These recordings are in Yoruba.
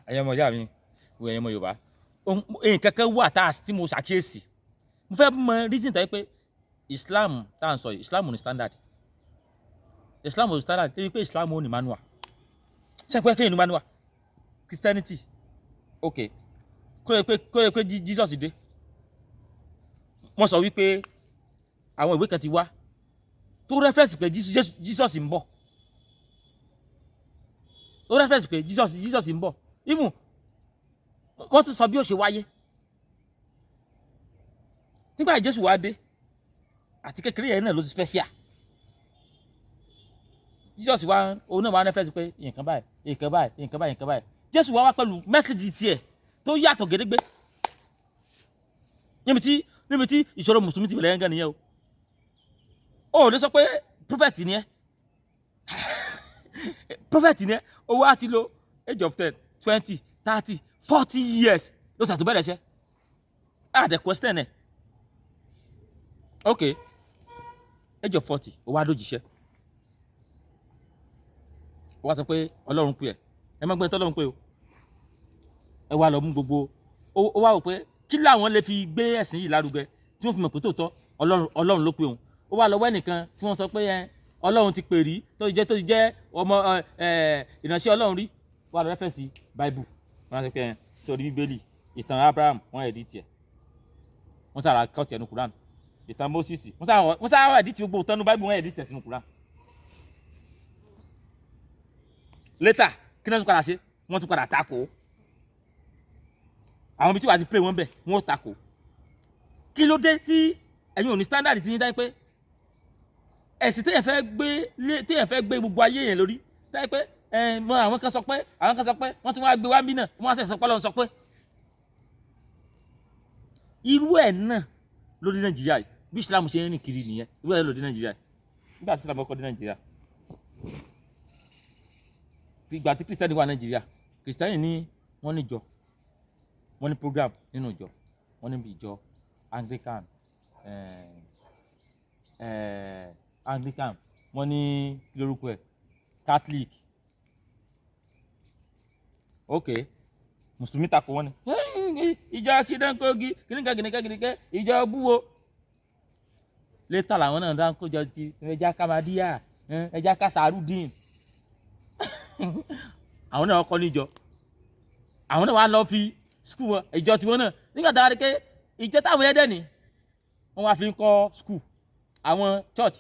Ẹ̀yin ọmọ ìyá mi, wo ẹ̀yin ọmọ Yorùbá, nǹkan kan wà tá a tí mo ṣàkíyèsí. Mo fẹ́ mọ reason tó yẹ pé Islam tá à ń sọ yìí, Islam ò ní standard. Islam ò ní standard débi pé Islam ò ní manual. Ṣé pé kéèyàn ní manual? Christianity, ok, kó yẹ pé Jesus dé, wọ́n sọ wípé àwọn ìwé kan ti wá tó reference pé Jesus ń bọ̀, tó reference pé Jesus ń bọ̀. Even wọ́n tún sọ bí ó ṣe wáyé. Nígbà tí Jésù wá dé, àti kékeré yẹn náà ló ti special. Jesus wá, òun náà wá reference pé nǹkan báyìí, nǹkan báyìí, nǹkan báyìí, nǹkan báyìí. Jésù wá wá pẹ̀lú message tiẹ̀ tó yàtọ̀ gédégbé. Níbi tí ìṣòro mùsùlùmí ti bẹ̀rẹ̀ yẹn gan nìyẹn o. Ó lè sọ pé prophet ni ẹ́, prophet ni ẹ́, owó á ti lo age of 10, 20, 30, 40 years ló ṣàtúbẹ̀rẹ̀ ṣẹ́ ah, the question ẹ̀, ok, age of 40, ó wá dójìṣẹ́, ó wá sọ pé Ọlọ́run pè ẹ́. Ẹ má gbé tọ́lọ́run pé o, ẹ wá lọ mú gbogbo. Ó wá wò pé kí làwọn lè fi gbé ẹ̀sìn yìí lárugẹ tí wọ́n fi mọ̀ pé tòótọ́ Ọlọ́run ló pè òun. Ó wá lọ wẹ́ nìkan tí wọ́n sọ pé ẹ Ọlọ́run ti pè rí, tó ti jẹ́ ọmọ ẹ ìránṣẹ́ Ọlọ́run rí. Wà lọ reference Bible, wọ́n á sọ pé ẹ sórí Bíbélì, ìtàn Abraham, wọ́n edit ẹ̀, wọ́n sára cut ẹnu Quran. Ìtàn Moses, wọ́n sára edit gbogbo ìtàn Bible, wọ́n edit ẹ̀ sínú Quran. Later, kí náà tún padà ṣe? Wọ́n tún padà takò àwọn ibi tí wàá ti play wọ́n bẹ̀, wọ́n takò. Kí ló dé tí ẹ̀yin ò ní standard tí yín dá pé ẹ̀sìn téèyàn fẹ́ gbé gbogbo ayé yẹn lórí, táyé pé ẹ mọ àwọn kan sọ pé wọ́n tún wá gbé wá bí náà, wọ́n á sẹ̀ sọ pé Ọlọ́run sọ pé irú ẹ̀ náà lórí Nàìjíríà yìí? Bí Islam ṣe ń rìn kiri nìyẹn. Irú ẹ̀ lórí Nàìjíríà yìí. Nígbà tí Islam kọ́kọ́ dé Nàìjíríà, ìgbà tí Christian wà Nàìjíríà, Christian ní wọ́n ní ìjọ, wọ́n ní program nínú ìjọ, wọ́n ní ìjọ Anglican, Anglican, wọ́n ní, kí lórúkọ ẹ̀, Catholic. Ok, mùsùlùmí takò, wọ́n ní ìjọ kìdánkogi kìnìkan kìnìkan kìnìkan, ìjọ búwo. Later làwọn náà dáńkó jọ kí ẹja kamadíyà, ẹja kasarudin. Àwọn náà kọ́ níjọ, àwọn náà wà lọ fi school wọn, ìjọ tiwọn náà. Nígbà táwọn rí pé ìjọ táwọn yẹn dẹ̀ ní, wọ́n wá fi ń kọ́ school. Àwọn church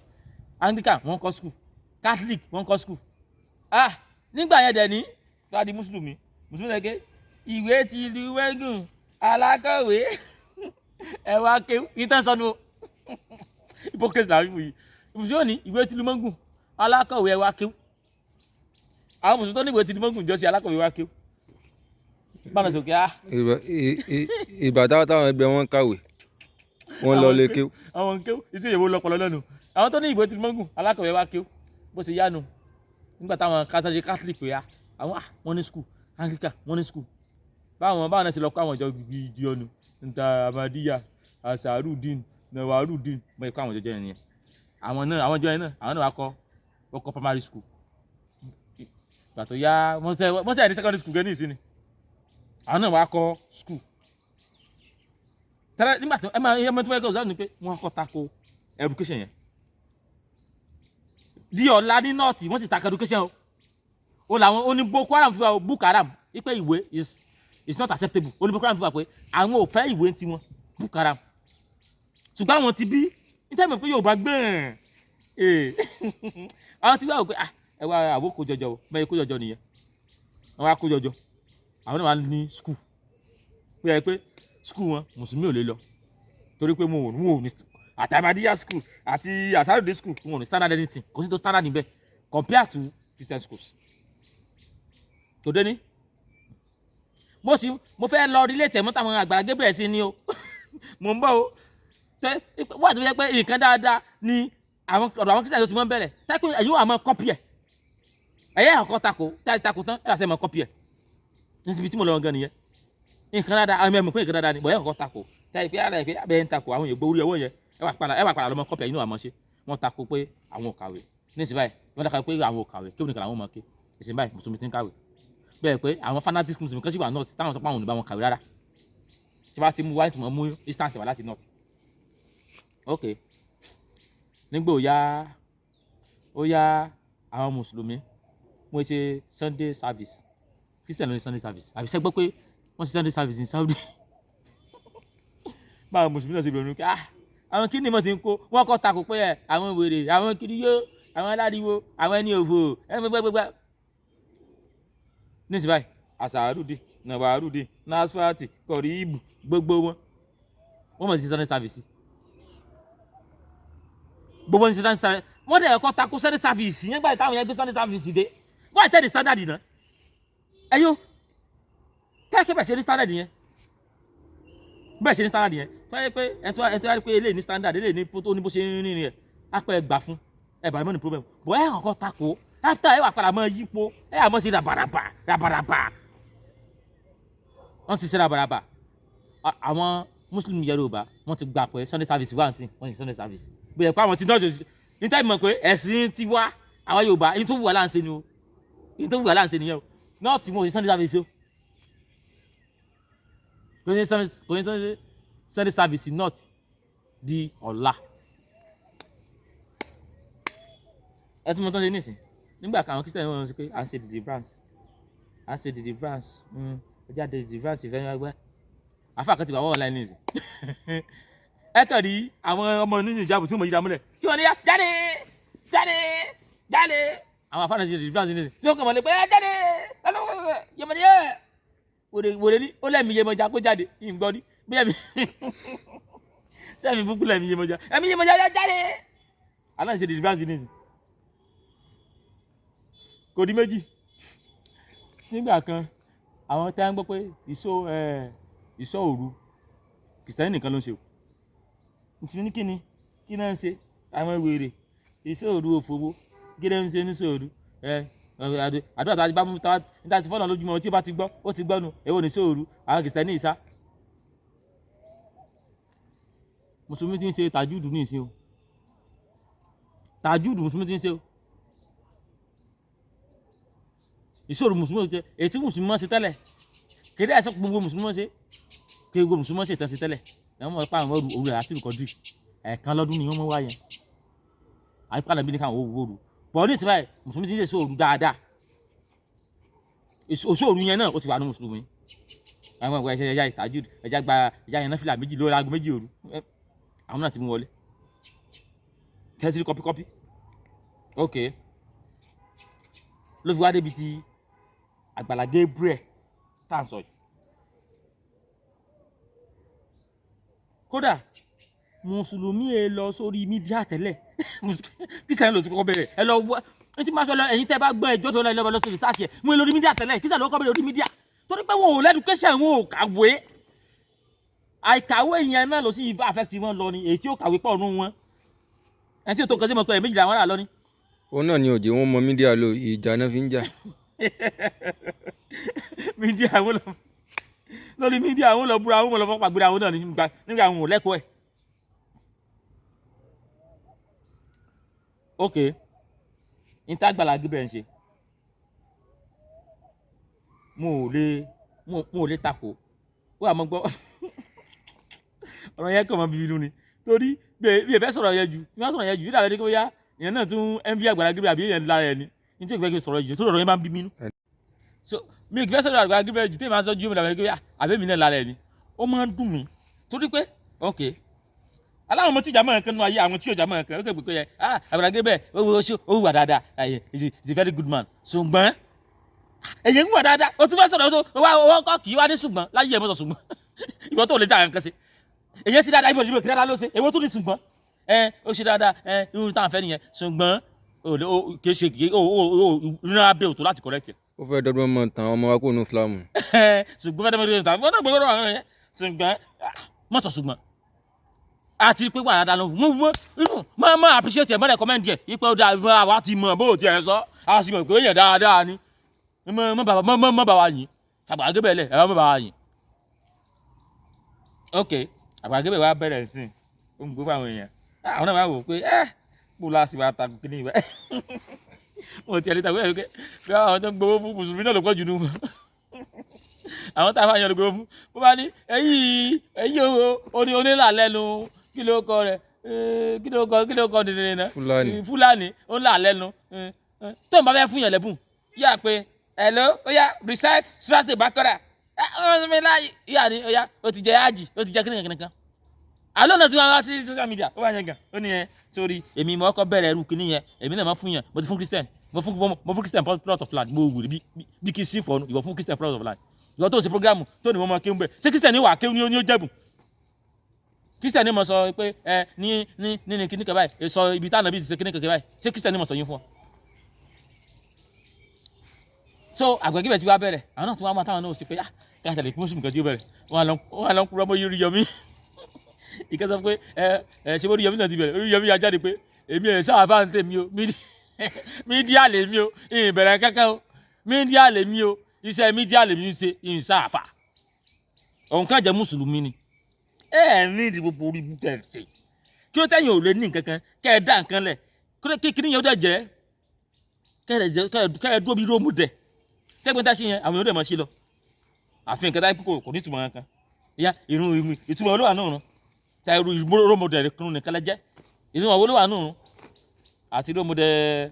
Anglican, wọ́n kọ́ school. Catholic, wọ́n kọ́ school. Ah, nígbà yẹn dẹ̀ ní tó a di mùsùlùmí, mùsùlùmí lẹ́kẹ́ ìwé ti lu wẹ́gùn, alákọ̀wé ẹ wá kéwù. Ìtàn sọnù o, hypocrite làwọn yìí. Mùsùlùmí ní ìwé ti lu mọ́gùn, alákọ̀wé ẹ wá kéwù. Àwọn mùsùlùmí tó ní ìwé ti lu mọ́gùn jọ sí alákọ̀wé wá kéwù báwọn sọ̀kẹ́ ah. Ìgbà táwọn ẹgbẹ́ wọn kàwé, wọ́n lọ lé kéwú. Àwọn kéwù ìtú ìyẹ̀wò lọpọlọ lẹ́nu. Àwọn tó ní ìwé ti lu mọ́gùn, alákọ̀wé wá kéwù, bó ṣe yánu nígbà táwọn kásánṣe Catholic pé ah, àwọn ah, wọ́n ní school. Anglican, wọ́n ní school. Báwọn náà ṣe lọ kọ́ àwọn ìjọ gidi ọ̀nù níta, Amadiya, Asarudin, Nawarudin, wọ́n yẹ kọ́ àwọn ìjọ yẹn nìyẹn. Àwọn náà, àwọn ìjọ yẹn náà, àwọn náà wá kọ́, wọ́n kọ́ primary school. Ìgbà tó yá, wọ́n sẹ́ ní secondary school gẹ́ ní ìsinmi, àwọn náà wá kọ́ school tẹ́lẹ̀. Nígbà tó ẹ máa ẹ máa tó wáyé kọ́ ọ̀sán ni pé wọ́n kọ́ tako education yẹn di ọ̀la ní North. Wọ́n sì tako education o. Ó làwọn ó ní Boko Haram fi wá o, Boko Haram wípé ìwé is not acceptable. Ó ní Boko Haram fi wá pé àwọn ò fẹ́ ìwé tiwọn, Boko Haram. Ṣùgbọ́n àwọn ti bí níta mọ̀ pé Yorùbá gbẹ̀n ee, àwọn ti wá wò pé ah, ẹ wá, àwọn kó jọjọ o. Bẹ́ẹ̀ kó jọjọ nìyẹn, àwọn wá kó jọjọ, àwọn náà wà ní school pé ẹ pé school wọn, mùsùlùmí ò lè lọ torí pé mo ò ní àti Ahmadiyya school àti Asarudin school, wọn ò ní standard anything. Kò sí tó standard níbẹ̀ compare to Christian schools tó dé ní. Mo sì mo fẹ́ lọ relate mọ́ táwọn Àgbàlá Gabriel sí ni o. Mo ń bọ̀ o. Tẹ wọ́n àti fi jẹ́ pé nǹkan dáadáa ni àwọn ọ̀dọ̀ àwọn Christian tó ti mọ́ bẹ̀rẹ̀ tẹ́ pé ẹ̀yin wà máa copy ẹ̀, ẹ̀yẹ́ àkọ́ tako tá tako tán, ẹ̀ àṣẹ máa copy ẹ̀. Níbi tí mo lọ gan nìyẹn. Nǹkan dáadáa, àwọn ẹ̀mọ̀ pé nǹkan dáadáa ni bọ̀yẹ́ àkọ́kọ́ tako tẹ́ pé ara ẹ̀ pé abẹ́ ń tako, àwọn èèyàn gbórí ọwọ́ yẹn, ẹ wà padà lọ́mọ copy ẹ̀ inú àmọ́ ṣe. Wọ́n tako pé àwọn ò kàwé. Ní ìsìn báyìí, wọ́n tako pé àwọn ò kàwé, kí nìkan làwọn mọ̀ ké. Ìsìn báyìí, mùsùlùmí ti ń kàwé. Bẹ́ẹ̀ pé àwọn fanatics Muslim kan sì wà north táwọn sọ pé àwọn ò ní bá wọn kàwé rárá. Tí wọ́n ti mú wá, tí wọ́n mú instance wá láti north. Ok, nígbà ó yá, ó yá, àwọn mùsùlùmí wọ́n ṣe Sunday service. Christian ló ní Sunday service, àbí sẹ́gbọ́ pé wọ́n ṣe Sunday service ní Saudi? Báwọn mùsùlùmí náà ṣe bẹ̀rù pé, ah, àwọn kí ni mo ti ń kó wọ́n kọ́ takò pé ẹ àwọn wèrè, àwọn kiri yó, àwọn aláriwo, àwọn ẹni òfò, ẹ gbẹgbẹgbẹ. Nísìnyí báyìí, àṣàrùdì, nàwàrùdì, nasfati, kọ̀ríìbù, gbogbo wọn, wọ́n mọ̀ sí Sunday service. Gbogbo ní Sunday service, wọ́n dẹ̀ kọ́ takò Sunday service yẹn. Gbàdé táwọn yẹn gbé Sunday service dé, wọ́n àìtẹ́ ní standard náà. Ẹ̀yọ́ tẹ́ẹ̀kẹ́ bẹ̀ ṣe ní standard yẹn, bẹ́ẹ̀ ṣe ní standard yẹn, tó yẹ pé ẹ tó wá pé eléyìí ní standard, eléyìí ní tó ní bó ṣe ń rìn rẹ̀, á pẹ́ gbà fún ẹ bàá mọ́ ní problem bọ́. Ẹ kọ́kọ́ takò, after ẹ wà padà mọ́ yípo, ẹ wà mọ́ sí rabaraba rabaraba. Wọ́n sì ṣe rabaraba. Àwọn Muslim Yorùbá, wọ́n ti gbà pé Sunday service wà sí, wọ́n ní Sunday service bóyá pé àwọn ti náà ní táyì mọ̀ pé ẹ̀sìn ti wá. Àwọn Yorùbá, èyí tó wù wá là ń ṣe ni o, èyí tó wù wá là ń ṣe nìyẹn o. Náà tí wọ́n ṣe Sunday service o, kò ní Sunday, kò ní Sunday service not di ọ̀la. Ẹ tún mọ tán ṣe nísìn. Nígbà kan, àwọn Christian wọn sọ pé à ń ṣe deliverance, à ń ṣe deliverance, ẹ jáde deliverance ìfẹ́ ní agbẹ́ àfa kan ti wà wọ́n online nísìn. Ẹ kàn rí àwọn ọmọ nínú ìjábọ̀ tí wọ́n mọ̀ yíra múlẹ̀, tí wọ́n ní yá jáde, jáde, jáde. Àwọn àfa náà ṣe deliverance nísìn, tí wọ́n kàn mọ́ lé pé ẹ jáde yẹmọdé yẹ wèrè wèrè ní ó lẹ́mìí Yemọja kó jáde. Yìí ń gbọ́ ní bóyá mi sẹ́mi búkú lẹ́mìí Yemọja, ẹ̀mí Yemọja yá jáde. Aláǹ ṣe deliverance nísìn, kò di méjì. Nígbà kan, àwọn tí wọ́n gbọ́ pé ìṣọ́ òru, Kìrìsìtẹ́nì nìkan ló ń ṣe o. Nítorí ní kíni kí náà ń ṣe àwọn wèrè ìṣọ́ òru òfowó? Kí náà ń ṣe ní ìṣọ́ òru? Ẹ àdúrà tá a ti bá mú tá a ti fọ́nà lójúmọ́, tí ó bá ti gbọ́, ó ti gbọ́ nu. Èwo ní ìṣọ́ òru àwọn Kìrìsìtẹ́nì ìṣá? Mùsùlùmí ti ń ṣe tàjúdù ní ìsìn o. Tàjúdù mùsùlùmí ti ń ṣe o. Ìṣòro mùsùlùmí ti èyí tí mùsùlùmí máa ń ṣe tẹ́lẹ̀ kéde àìsàn, gbogbo mùsùlùmí máa ń ṣe kí gbogbo mùsùlùmí máa ń ṣe ìtàn ṣe tẹ́lẹ̀. Ẹ̀wọ̀n mọ̀ pé àwọn òru òru àti ìkọ̀dù ẹ̀ẹ̀kan lọ́dún ni wọ́n mọ̀ wá yẹn, àyípadà bí ní káwọn òwò òru bọ̀ ní ìsìnbáyìí. Mùsùlùmí ti ń ṣe ìṣòro dáadáa. Ìṣòro yẹn náà ó ti wà ní mùsùlùmí. Àwọn ọgbà ẹ̀ṣẹ̀ ẹ̀yà ìtàjú ẹ̀já gba ẹ̀já yẹn náfìlà méjì lórí aago 2 òru, àwọn náà ti mú wọlé tẹ́tí kọ́pí kọ́pí. Ok, ló fi wá débi ti Àgbàlá Gabriel tá à ń sọ yìí. Kódà mùsùlùmí ẹ lọ sórí media tẹ́lẹ̀, Christian ló ti kọ́kọ́ bẹ̀rẹ̀. Ẹ lọ wá ní tí máa sọ lọ, ẹ̀yin tẹ́ bá gbọ́ ẹjọ́ tó lọ, ẹ lọ sí research ẹ̀ mú ẹ lórí media tẹ́lẹ̀. Christian ló kọ́ bẹ̀rẹ̀ lórí media torí pé wọn ò l'education, wọn ò kàwé. Àìkàwé yẹn náà ló sì affect wọn lọ ni. Èyí tí ó kàwé pọ̀ nù wọn, ẹni tí ó tó nǹkan sí mọ̀ pé ẹ̀ méjìlá wọn rà lọ ni. Òun náà ni òjò wọn mọ media lò, ìjà náà fi ń jà. Media àwọn lọ lórí media, àwọn lọ búra, àwọn lọ fọpá gbéra, àwọn náà nígbà nígbà àwọn ò lẹ́kọ̀ọ́ ẹ̀. Ok, níta Àgbàlá Gabriel ń ṣe, mo ò lè takò ó. Wà mọ́ gbọ́ ọ̀rọ̀ yẹn kàn mọ́ bíbí inú ni, torí bí ẹ fẹ́ sọ̀rọ̀ yẹn jù, tí wọ́n sọ̀rọ̀ yẹn jù bí dàbẹ́ ní kó yá ìyẹn náà tún envy Àgbàlá Gabriel àbí èèyàn lára ẹ̀ ni. Nítorí ìfẹ́ kí n sọ̀rọ̀ jù tó ọ̀rọ̀ yẹn máa ń bí mi nú. So mi kì í fẹ́ sọ̀rọ̀ Àgbàlá Gabriel jù tí èèyàn máa ń sọ ju mi dàbẹ́ ní kó yá àbẹ́ mi náà lára ẹ̀ ni. Ó máa ń dùn mí torí pé ok, aláwọn ọmọ tí ìjà mọ̀ nǹkan nù ayé, àwọn tí ìjà mọ̀ nǹkan ó kẹ́ pé yẹ, ah, Àgbàlá Gabriel ó wà dáadáa, he is a very good man. Ṣùgbọ́n èyí ń wà dáadáa, o tún fẹ́ sọ̀rọ̀ o wá o kọ́ kì í wá ní ṣùgbọ́n láyé ẹ̀ mọ́ sọ ṣùgbọ́n. Ìwọ tó lè dá nǹkan ṣe, èyí sí dáadáa, ìbò kí dáadáa ló ṣe, èwo tó ní ṣùgbọ́n? Ẹ ó ṣe dáadáa, ẹ irú táwọn fẹ́ nìyẹn, ṣùgbọ́n o lè o kì í ṣe kì í o o o nínú abẹ́ òtó láti correct ẹ̀. Ó fẹ́ dọ́gbọ́n mọ̀ tàn ọmọ wa kó nu Islam. Ṣùgbọ́n fẹ́ dọ́gbọ́n tàn wọ́n náà gbọ́dọ̀ àwọn yẹn, ṣùgbọ́n mọ̀ sọ ṣùgbọ́n àti pé wà dáadáa ló mú mú inú mọ́ mọ́ appreciate ẹ̀, mọ́ recommend ẹ̀ ipò ó dáa. Àwa ti mọ̀ bó ti ẹ̀ sọ, a sì mọ̀ pé èèyàn dáadáa ni. Mọ́ mọ́ bàbá mọ́ mọ́ mọ́ bàbá yìí Àgbàlá Gabriel lẹ̀ ẹ̀ mọ́ bàbá yìí. Ok, Àgbàlá Gabriel wa bẹ̀rẹ̀ sí ó ń gbé fún àwọn èèyàn, àwọn náà wá wò pé ẹ́ kó láti wá ta kíní ìwẹ́. Wọn ti ẹ̀ lè tàgbé ẹ̀ bí àwọn tó ń gbowó fún mùsùlùmí náà ló pọ̀ jù nù wọn. Àwọn tá a fà yàn ló gbowó fún. Bó bá ní ẹ̀yìn ẹ̀yìn o oní onílà lẹ́nu, kí ló kọ rẹ̀? Kí ló kọ nìyẹn náà? Fúlàní. Fúlàní ó là lẹ́nu. Tó ń bá fẹ́ fún yàn lẹ́bùn yà pé hello, ó yá, recite Surah Bakara. Yà ni ó yá, ó ti jẹ ájì, ó ti jẹ kíníkan kíníkan. Àlọ́ náà tí wọ́n wá sí social media, ó wà yẹn gan, ó ní yẹn sórí èmi mo kọ́ bẹ̀rẹ̀ ẹrú kíní yẹn, èmi náà máa fún yẹn, mo ti fún Christian, mo fún Christian plot of land. Mo wù bí bí kí n sí fọ́ọ̀nù. Ìwọ fún Christian plot of land, ìwọ tó ṣe program tó ní wọ́n máa kéwòn bẹ̀, ṣé Christian ní wà kéwòn ní ó jẹ̀bù? Christian ní mo sọ pé ẹ ní kíní kan báyìí, sọ ibi táwọn nàbí ti ṣe kíní kan báyìí, ṣé Christian ní mo sọ yín fún ọ? So àgbẹ̀gíbẹ̀ tí wàá bẹ̀rẹ̀, àwọn náà tí wàá máa táwọn náà sì pé ah, káàtà lè kí mùsùlùmí kan tí ó bẹ̀rẹ̀, wọn à lọ kúrọ́ mọ́ Oríyọmí. Ìkẹ́ sọ pé ẹ ẹ ṣe Oríyọmí náà ti bẹ̀rẹ̀. Oríyọmí yà jáde pé èmi ẹ̀ sáà fáwọn tèmi o, media lèmi o, ìbẹ̀rẹ̀ kankan o, media lèmi o, iṣẹ́ media lèmi ń ṣe, ìsáàfà òun kàn jẹ́ mùsùlùmí ni. Ẹ ẹ ní ìdìbò orí ibú tẹ̀ ṣe kí ló tẹ̀yìn ò lè ní nǹkan kan kẹ́ ẹ dá nǹkan lẹ̀ kí kí níyẹn ó dẹ̀ jẹ́ kẹ́ ẹ dúró bí róòmù dẹ̀ tẹ́gbẹ́ tá a ṣe yẹn, àwọn èèyàn dẹ̀ máa ṣe lọ. Àfihàn kẹta kò ní ìtumọ̀ kankan ìyá irun irun ìtumọ̀ olówà náà rún ta irú róòmù dẹ̀ kírun nìkan lẹ́jẹ́. Ìtumọ̀ olówà náà rún àti róòmù dẹ̀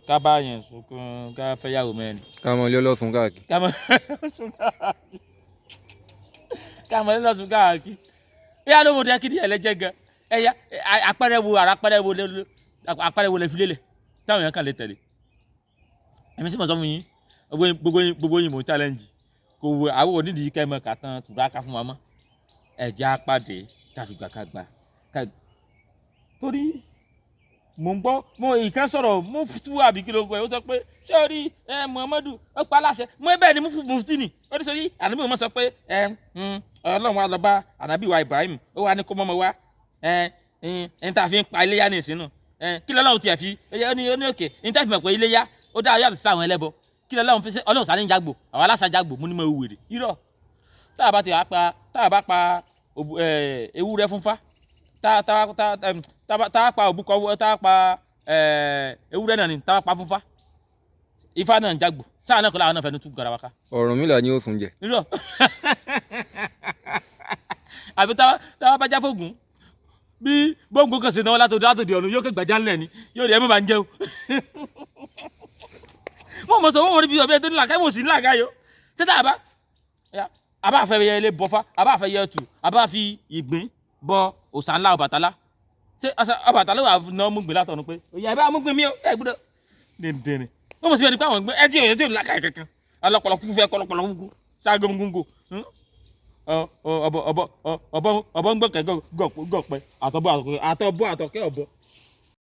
ká bá yẹn sunkún, ká fẹ́ yàwó mẹ́rin. Ká mọ ilé ọlọ́sùn káàkiri. Ká mọ sùn káàkiri, ká mọ lọ́sùn káàkiri. Ìyá róòmù dẹ̀ kí ni ẹlẹ́jẹ̀ gan ẹ̀yà àpẹẹrẹ wo àpẹẹrẹ wo lẹ fi lélẹ̀ táwọn èèyàn kàn lè tẹ̀lé? Èmi sì mọ̀ sọ fún yín, gbogbo yín mò ń challenge kò wò àwọn onídìí kẹ́ ẹ mọ̀ kà tán tùràkà fún wa mọ́. Ẹ̀jẹ̀ á pàdé káfígbàkágbà ká torí mò ń gbọ́ mo ìkan sọ̀rọ̀ muftu àbí kí ló gbọ́ ẹ, ó sọ pé ṣé o rí ẹ Muhammadu ó pa aláṣẹ mo bẹ́ẹ̀ ni mufti ni. Ó ní sọ yí ànábì wọn sọ pé ẹ Ọlọ́run wa lọ bá ànábì wa Ibrahim, ó wà ní kó mọ́mọ́ wa ẹ ẹ tá a fi ń pa iléyà ní ìsìn ẹ kí lọ́lọ́run tiẹ̀ fi ó ní òkè ní tá a fi mọ̀ pé iléyà ó dá yàtọ̀ sí àwọn ẹlẹ́bọ, kí lọ́lọ́run fi ṣe? Ọlọ́run sáré ń jágbò, àwọn aláṣà jágbò. Mú ní mọ̀ wèrè irọ́ tá a bá ti wá pa tá a bá pa ewúrẹ́ fún fa tá tá tá tá a pa òbúkọ, tá a pa ewúrẹ́ náà ni tá a pa fún fa, ifá náà ń jágbò sáà náà kọ́ làwọn náà fẹ́ẹ́ tún garawa ká. Ọ̀rúnmìlà ni ó sùn jẹ. Irọ́ àbí táwa bá já fóògùn bí gbóngbó kan ṣe náwó látòdì ọ̀run yóò kẹ́ gbàjá ńlẹ̀ ni yóò rí ẹ mọ̀ bá ń jẹun. Wọ́n mọ̀ sọ wọ́n rí bí ọbẹ̀ tó ní làákàyè wò sí ní làákàyè o ṣé tá a bá a bá fẹ́ yẹ ilé bọ́fá, a bá fẹ́ yẹ tù, a bá fi ìgbín bọ òòṣà ńlá Ọbàtálá, ṣé Ọbàtálá wà ná mú gbìn látọ̀run pé òyà ẹ bá mú gbìn mí o, ẹ gbọ́dọ̀ dìndìnrín. Wọ́n mọ̀ sí ẹni pé àwọn ìgbín ẹ tí òye tí ò ní làákàyè kankan, ọlọ́pọlọ kúkú fẹ́ kọlọpọlọ kúkú ságóńgóńgó ọbọ ọbọ ọbọ ọbọ ń gbọkẹ gọpẹ àtọbọ àtọkẹ ọbọ.